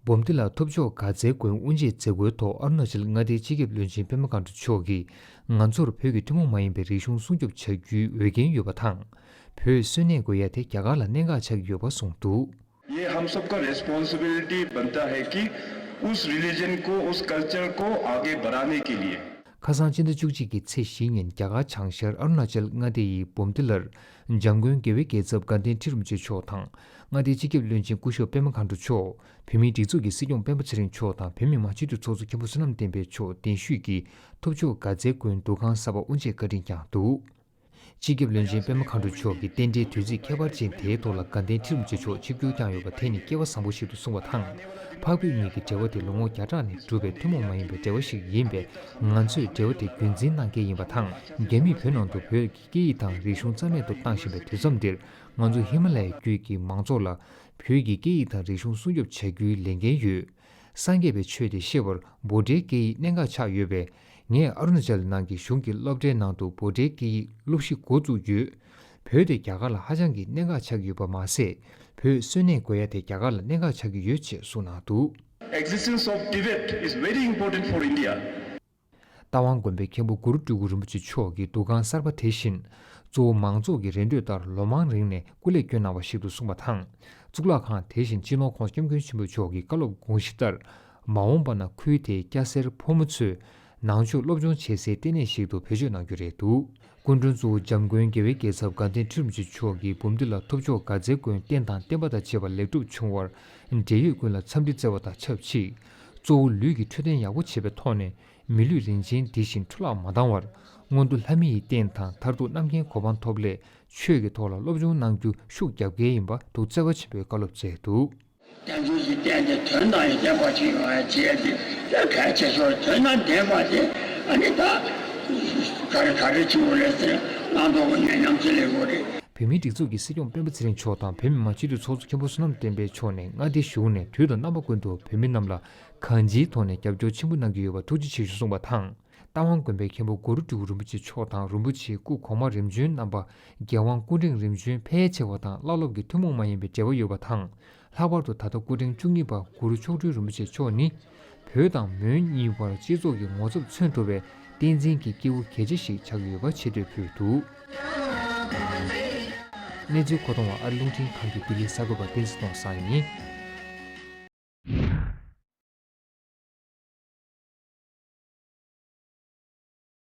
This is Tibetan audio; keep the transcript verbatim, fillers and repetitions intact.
འབུམ་སྡེ་ལ་ཐུབ་མཆོག་དགའ་ཚལ་དགོན་དབུ་འབྱེད་མཛད་སྒོའི་ཐོག་ཨ་རུ་ན་ཅལ་མངའ་སྡེའི་སྤྱི་ཁྱབ་བློན་ཆེན་པད་མ་མཁའ་འགྲོ་མཆོག་གིས། ང་ཚོར་བོད་ཀྱི་ཐུན་མོང་མ་ཡིན་པའི་རིག་གཞུང་སྲུང་སྐྱོབ་བྱ་རྒྱུའི་འོས་འགན་ཡོད་པ་དང་། བོད་གསོན་གནས་དགོས་ཡ་དེ་རྒྱ་གར་ལ་གནད་འགག་ཆགས་ཀྱི་ཡོད་པ་གསུངས་འདུག། ये हम सबका रिस्पॉन्सिबिलिटी बनता है कि उस रिलीजन को, उस कल्चर को आगे बढ़ाने के लिए। ཁ་སང་སྤྱི་ཟླ་བཅུ་གཅིག་གི་ཚེས་བཞི་ཉིན་རྒྱ་གར་བྱང་ཤར་ཨ་རུ་ན་ཅལ་མངའ་སྡེ་ཡི་འབུམ་སྡེ་ལར། འཇམ་མགོན་དགེ་བའི་རྒྱལ་ཚབ་དགའ་ལྡན་ཁྲི་རིན་པོ་ཆེ་མཆོག་དང་། མངའ་སྡེའི་སྤྱི་ཁྱབ་བློན་ཆེན་སྐུ་ཞབས་པད་མ་མཁའ་འགྲོ་མཆོག། བོད་མིའི་སྒྲིག་འཛུགས་ཀྱི་སྲིད་སྐྱོང་སྤེན་པ་ཚེ་རིང་མཆོག་དང་བོད་མི་མང་སྤྱི་འཐུས་ཚོགས་གཙོ་མཁན་པོ་བསོད་ནམས་བསྟན་འཕེལ་མཆོག་གདན་ཞུས་ཀྱིས་ཐུབ་མཆོག་དགའ་ཚལ་དགོན་འདུ་ཁང་གསར་པ་དབུ་འབྱེད་བཀའ་དྲིན་བསྐྱངས་འདུག། སྤྱི་ཁྱབ་བློན་ཆེན་པད་མ་མཁའ་འགྲོ་མཆོག་གིས་རྟེན་འབྲེལ་དུས་ཚིགས་ཁྱད་པར་ཅན་དེའི་ཐོག་ལ་དགའ་ལྡན་ཁྲི་རིན་པོ་ཆེ་མཆོག་ཆིབས་བསྒྱུར་བསྐྱངས་ཡོད་པ་དེ་ནི་སྐལ་བ་བཟང་པོ་ཞིག་ཏུ་གསུངས་པ་དང་། འཕགས་བོད་གཉིས་ཀྱི་འབྲེལ་བ་དེ་ལོ་ངོ་བརྒྱ་ཕྲག་ནས་གྲུབ་པའི་ཐུན་མོང་མ་ཡིན་པའི་འབྲེལ་བ་ཞིག་ཡིན་པས། ང་ཚོས་འབྲེལ་བ་དེ་རྒྱུན་འཛིན་གནང་གལ་ཡིན་པ་དང་། རྒྱ་མིས་བོད་ནང་དུ་བོད་ཀྱི་སྐད་ཡིག་དང་རིག་གཞུང་རྩ་མེད་དུ་བཏང་བཞིན་པའི་དུས་མཚམས་འདིར། ང་ཚོ་ཧི་མ་ལ་ཡའི་རྒྱུད་ཀྱི་མང་ཚོགས་ལ་བོད་ཀྱི་སྐད་ཡིག་དང་རིག་གཞུང་སྲུང་སྐྱོབ་བྱ་རྒྱུའི་ལས་འགན་ཡོད། སངས་རྒྱས་པའི་ཆོས་དེ་ཤེས་པར་བྷོ་ཊའི་སྐད་ཡིག་གནད་འགག་ཆགས་ཡོད་པས། ངས་ཨ་རུ་ན་ཅལ་ནང་གི་གཞུང་གི་སློབ་གྲྭའི་ནང་དུ་བྷོ་ཊའི་སྐད་ཡིག་སློབ་གཞི་འགོ་བཙུགས་ཡོད། བོད་དེ་རྒྱ་གར་ལ་ཧ་ཅང་གི་གནད་འགག་ཆགས་ཀྱི་ཡོད་པ་མ་ཟད། བོད་གསོན་གནས་དགོས་ཡ་དེ་རྒྱ་གར་ལ་གནད་འགག་ཆགས་ཀྱི་ཡོད་ཅེས་གསུངས་གནང་འདུག། Existence of Tibet is very important for India. རྟ་དབང་དགོན་པའི་མཁན་པོ་གུ་རུ་སྤྲུལ་སྐུ་རིན་པོ་ཆེ་མཆོག་གིས་འདུ་ཁང་གསར་པ་དེ་བཞིན། གཙོ་བོ་མང་ཚོགས་ཀྱི་རེ་འདོད་ལྟར་ལོ་མང་རིང་ནས་སྐུ་ལས་བསྐྱོན་གནང་བ་ཞིག་ཏུ་གསུངས་པ་དང་། གཙུག་ལག་ཁང་དེ་བཞིན་སྤྱི་ནོར་༸གོང་ས་༸སྐྱབས་མགོན་ཆེན་པོ་མཆོག་གི་བཀའ་སློབ་དགོངས་གཞི་ལྟར། མ་འོངས་པ་ན་ཁུལ་དེའི་སྐྱ་སེར་ཕོ་མོ་ཚོས་ནང་ཆོས་སློབ་སྦྱོང་བྱེད་སའི་ལྟེ་གནས་ཤིག་ཏུ་བེད་སྤྱོད་གནང་རྒྱུ་རེད་འདུག། སྐུ་མགྲོན་གཙོ་བོ་འཇམ་མགོན་དགེ་བའི་རྒྱལ་ཚབ་དགའ་ལྡན་ཁྲི་རིན་པོ་ཆེ་མཆོག་གིས་འབུམ་སྡེ་ལ་ཐུབ་མཆོག་དགའ་ཚལ་དགོན་རྟེན་དང་བརྟེན་པ་དང་བཅས་པ་ལེགས་གྲུབ་བྱུང་བར། འབྲེལ་ཡོད་ཀུན་ལ་འཚམས་འདྲི་བསྩལ་བ་དང་ཆབས་ཅིག། གཙོ་བོ་ལུས་ཀྱི་འཕྲོད་བསྟེན་ཡག་པོ་བྱེད་པའི་ཐོག་ནས། མི་ལུས་རིན་ཆེན་འདི་བཞིན་འཕྲོ་བརླག་མ་བཏང་བར། སྔོན་དུ་ལྷ་མི་ཡི་རྟེན་དང་མཐར་ཐུག་རྣམ་མཁྱེན་གོ་འཕང་ཐོབ་སླད་ཆོས་ཀྱི་ཐོག་ལ་སློབ་སྦྱོང་གནང་རྒྱུ་ཤུགས་རྒྱབ་གལ་ཡིན་པ་འདུག་བརྩེ་བ་ཆེན་པོས་བཀའ་སློབ་སྩལ་འདུག། བསྟན་འཛིན་གྱི་རྟེན་དེ་དོན་དང་ཡང་ལྡན་པ་ཞིག་ཡོང་ཡ་བྱས་ཏེ་དེ་གལ་ཆེ་ཤོས་དོན་དང་ལྡན་པ་དེ་ཨ་ནི་ད་ག་རེ་ག་རེ་བྱུང་བ་རེད་ཟེར་ང་ཚོ་ངས་ཉམས་ཚོད་ལས་དགོས་རེད། བོད་མིའི་སྒྲིག་འཛུགས་ཀྱི་སྲིད་སྐྱོང་སྤེན་པ་ཚེ་རིང་མཆོག་དང་བོད་མི་མང་སྤྱི་འཐུས་ཚོགས་གཙོ་མཁན་པོ་བསོད་ནམས་བསྟན་འཕེལ་མཆོག་ནས་མངའ་སྡེའི་གཞུང་ནས་དུས་དང་རྣམ་པ་ཀུན་ཏུ་བོད་མི་རྣམས་ལ་གང་ཅིའི་ཐོག་ནས་རྒྱབ་སྐྱོར་ཆེན་པོ་གནང་གི་ཡོད་པར་ཐུགས་རྗེ་ཆེ་ཞུ་གསུངས་པ་དང་། རྟ་དབང་དགོན་པའི་མཁན་པོ་གུ་རུ་སྤྲུལ་སྐུ་རིན་པོ་ཆེ་མཆོག་དང་རིན་པོ་ཆེའི་སྐུ་གོང་མ་རིམ་བྱོན་རྣམ་པ། རྒྱལ་དབང་སྐུ་ཕྲེང་རིམ་བྱོན་ཕལ་ཆེ་བ་དང་བླ་སློབ་ཀྱི་ཐུན་མོང་མ་ཡིན་པའི་འབྲེལ་བ་ཡོད་པ་དང་། ལྷག་པར་དུ་ད་ལྟ་སྐུ་ཕྲེང་བཅུ་གཉིས་པ་གུ་རུ་མཆོག་སྤྲུལ་རིན་པོ་ཆེ་མཆོག་ནི། བོད་དང་མོན་གཉིས་བར་སྤྱི་ཚོགས་ཀྱི་ངོ་ཚབ་མཚོན་ཐུབ་པའི་བསྟན་འཛིན་གྱི་སྐྱེས་བུ་གལ་ཆེ་ཞིག་ཆགས་ཀྱི་ཡོད་པ་ཆེ་བསྟོད་ཕུལ་འདུག། གནས་ཚུལ་མཁོ་གཏོང་བ་ཨ་རི་རླུང་འཕྲིན་ཁང་གི་ལྡི་ལི་གསར་འགོད་པ་བསྟན་འཛིན་སྟོང་བཟང་ཡིན།